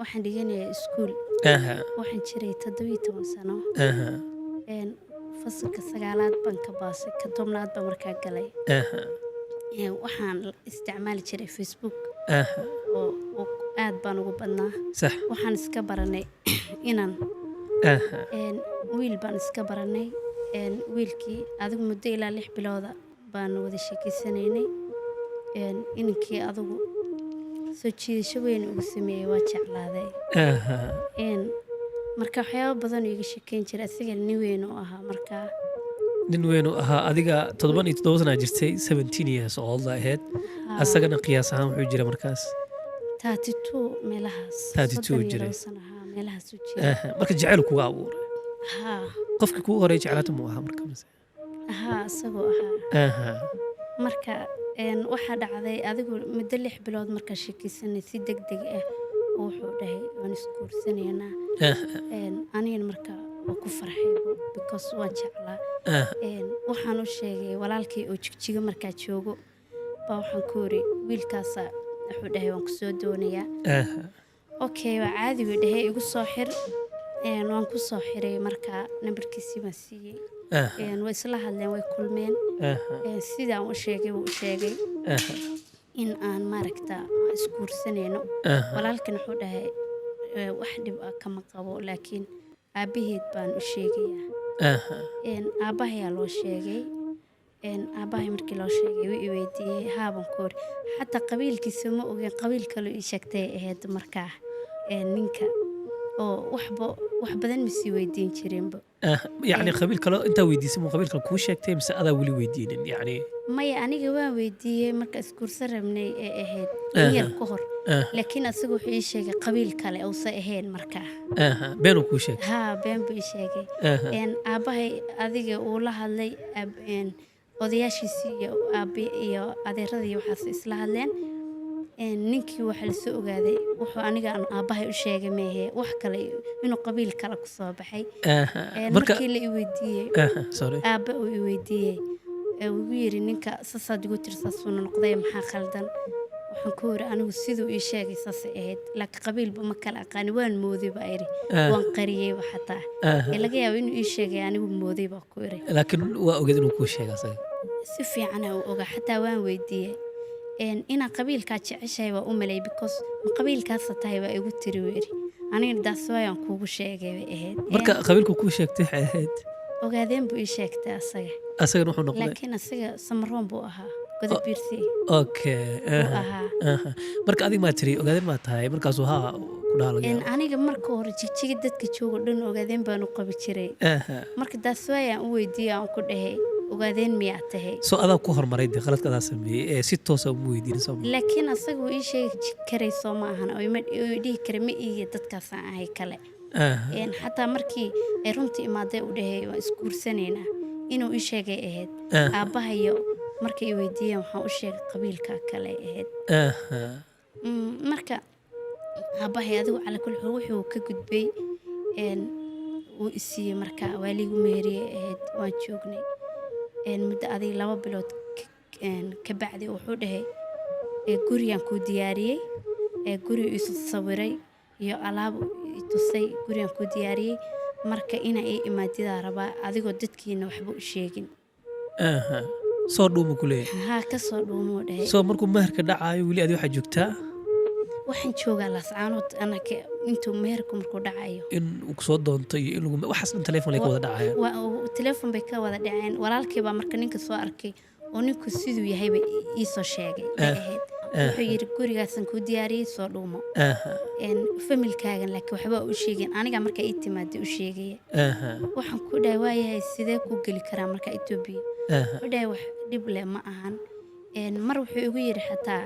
Waxaan dhiganayaa iskuul. Waxaan jiray 17 sano. Fasalka sagaalaad baan ka baasay, ka 10aad baan markaa galay. Waxaan isticmaali jiray Facebook oo aad baan ugu badnaa. Waxaan iska baranay inan. Wiil baan iska baranay. Wiilkii adigu muddo ilaa 6 bilooda baan wada sheekeysanaynay. Inankii adigu soo jiidasho weyn ugu sameeyey, waa jeclaaday. Marka waxyaabo badan oo iga sheekeyn jiray, asiga nin weyn oo ahaa markaa. Nin weyn uu ahaa. Adiga 17 sanaa jirtay, 17 years old ahayd. Asagana qiyaas ahaan wuxuu jira markaas? 32 meelahaas. 32 32 jiray. Sano, haa, meelahaas u jiray. Marka jacayl kuga abuuray? Haa. Qofkii kugu horey jeclaata muu ahaa marka mise? Haa, isagoo ahaa. Marka waxaa dhacday adigu muddo 6 bilood markaa sheekeysanay, si deg deg ah oo wuxuu dhahay waan isguursanaynaa. Anigana marka waa ku farxaybo because waan jeclaa. Waxaan u sheegay walaalkay oo Jigjigo markaa joogo baa waxaan ku iri, wiilkaasa wuxuu dhahay waan kusoo doonayaa. Okay, waa caadi buu dhahay, igu soo xir. Waan ku soo xiray markaa, nambarkiisii baan siiyey. Way isla hadleen, way kulmeen. Sidaan u sheegay wuu u sheegay in aan maaragta isguursanayno. Walaalkan wuxuu dhahay wax dhib ah kama qabo, laakiin aabbaheed baan u sheegayaa. Aabbahayaa loo sheegay. Aabbahay markii loo sheegay wuu i weydiiyey, haabaan ku iri. Xataa qabiilkiisa ma ogeen, qabiil kaloo ii sheegtay ahayd markaa. Ninka oo waxba wax badan ma sii weydiin jirinba. Yacni qabiil kale intaa weydiisay muu qabiil kale kuu sheegtay mise adaa weli weydiinin yacni? Maya, aniga waan weydiiyey marka isguursan rabnay ee ahayd in yar ka hor, laakiin asaga wuxuu ii sheegay qabiil kale uusan ahayn markaa. Beenuu kuu sheegay? Haa, been buu ii sheegay. Aabbahay adiga uu la hadlay, odayaashiisii iyo aabe iyo adeeradii waxaas isla hadleen. Ninkii waxaa lasoo ogaaday wuxuu aniga aan aabbahay u sheegay meehe, wax kale inuu qabiil kale kusoo baxay. Marka Markii la i weydiiyey, sorry, aabba uu i weydiiyey ee uu igu yiri, ninka saasaad igu tiri, saasuuna noqday, maxaa khaldan? Waxaan ku yiri, anigu siduu ii sheegay saasay ahayd, laakiin qabiilba ma kala aqaani, waan mooday baa iri. Waan qariyeyba xataa. Ee laga yaabo inuu ii sheegay, anigu mooday baa ku iri. Laakiin waa ogeed inuu kuu sheegay asaga? Si fiicana u ogaa, xataa waan weydiiyey. Inaan qabiilkaa jeceshahay waa u malay because ma qabiilkaasa tahay baa igu tiri wuu iri, anigana daas waayaan kuugu sheegay bay ahayd. Marka qabiilku kuu sheegtay waxay ahayd? Ogaadeen buu ii sheegtay asaga. Asagana wuxuu noqday? Laakiin asaga Samaroon buu ahaa, Godabiirsi buu ahaa. Marka adig maa tiri ogaadeen maa tahay, markaasuu haa ku dhaha laga yaabo? Aniga marka hore Jigjiga dadka joogo dhan ogaadeen baan u qabi jiray. Marka daas waayaan u weydiiyey, aan ku dhahay, ogaadeen miyaa tahay? Soo adaa ku hormaray dee, qaladka adaa sameeyey ee si toosa uma weydiinin soo ma? Laakiin asaga wuu ii sheegi karay soo ma ahan oo ii dhihi karay ma iiya dadkaasaan ahay kale. Xataa markii ay runtii imaaday uu dhahay waan isguursanaynaa, inuu ii sheegay ahayd. Aabbahayo markay i weydiiyeen waxaan u sheegay qabiilka kale ay ahayd. Marka aabbahay adigu cala kulli xaal wuxuu ka gudbay, wuu i siiyey, marka waa liigu meheriyey ahayd, waan joognay. Muddo adiga 2 bilood ka bacdi wuxuu dhahay gurigaan kuu diyaariyey, guri isu sawiray iyo alaab i tusay, gurigaan kuu diyaariyey, marka inaa ii imaadidaa rabaa adigoo dadkiina waxba u sheegin. Soo dhuumu ku leeyahay? Haa, kasoo dhuumuu dhahay. Soo markuu meherka dhacaayo weli adi waxaa joogtaa? Waxaan joogaa Laascaanood anaka intuu meherku markuu dhacayo. In uu kusoo doonto iyo in lagu waxaas dhan telefoon ay ka wada dhacayaan? Telefoon bay ka wada dhaceen. Walaalkii baa marka ninka soo arkay oo ninku siduu yahayba iisoo sheegay bay ahayd. Wuxuu yidhi gurigaasaan kuu diyaariyey, soo dhuumo. Familkaagan laakiin waxba u sheegin, aniga marka ii timaada u sheegaya. Waxaan ku dhahay, waayahay, sidee ku geli karaa marka Etoobiya? Wuxuu dhahay wax dhib leh ma ahan. Mar wuxuu igu yidhi xataa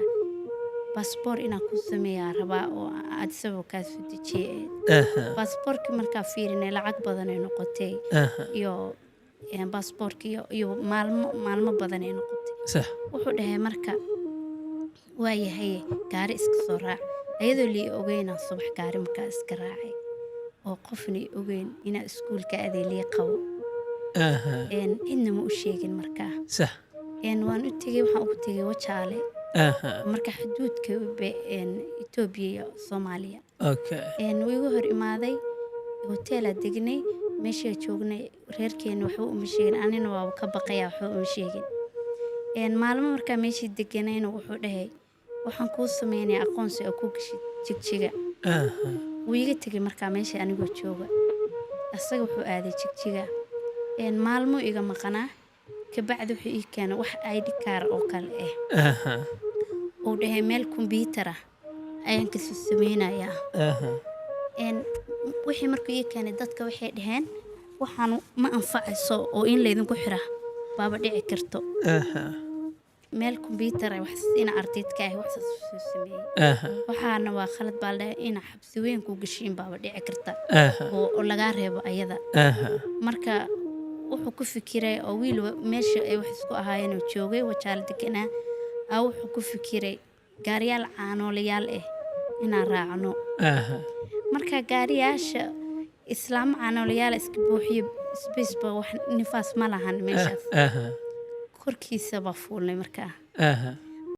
baasboor inaan ku sameeyaa rabaa oo Addis Ababa kaa soo dejiyay ahayd. Baasboorkii markaa fiirinay lacag badanay noqotay iyo baasboorki iyo maalmo maalmo badanay noqotay. Wuxuu dhahay marka waayahay, gaari iska soo raac, ayadoo lii ogeynaan subax gaari markaa iska raacay oo qofna i ogeyn inaa iskuulka aday lii qabo. Cidna ma u sheegin markaa. Waan u tegey, waxaan ugu tegey Wajaale. Marka xuduudka Etoobiya iyo Soomaaliya. Wuu iga hor imaaday, hoteelaa degnay, meeshaa joognay. Reerkeena waxba uma sheegin, anina waaba ka baqaya, waxba uma sheegin. Maalmo markaa meeshii deganayna, wuxuu dhahay, "Waxaan kuu sameynaya aqoonsi oo ku gashid Jigjiga." Wuu iga tegay markaa meesha anigoo jooga, asaga wuxuu aaday Jigjiga. Maalmo iga maqanaa kabacdi, wuxuu ii keenay wax ID card oo kale ah. Uu dhahay, "Meel kombyuutar ah ayaan kasoo sameynayaa." Wixii markuu ii keenay, dadka waxay dhaheen, "Waxaan ma anfacayso oo in laydinku xira baaba dhici karto." Meel kombyuutar ah wax ina ardaydka ah waxsaas soo sameeyey. Waxaana waa khalad baa la dhahay, ina xabsi weyn ku gashiin baaba dhici karta oo lagaa reebo ayada. Marka wuxuu ku fikiray oo wiil meesha ay wax isku ahaayeen oo joogay Wajaale deganaa aa, wuxuu ku fikiray gaariyaal caanoolayaal ah inaan raacno. Marka gaariyaasha islaamo caanoolayaal iska buuxiyo, space ba wax nifaas ma lahan meeshaas. Korkiisa baa fuulnay markaa.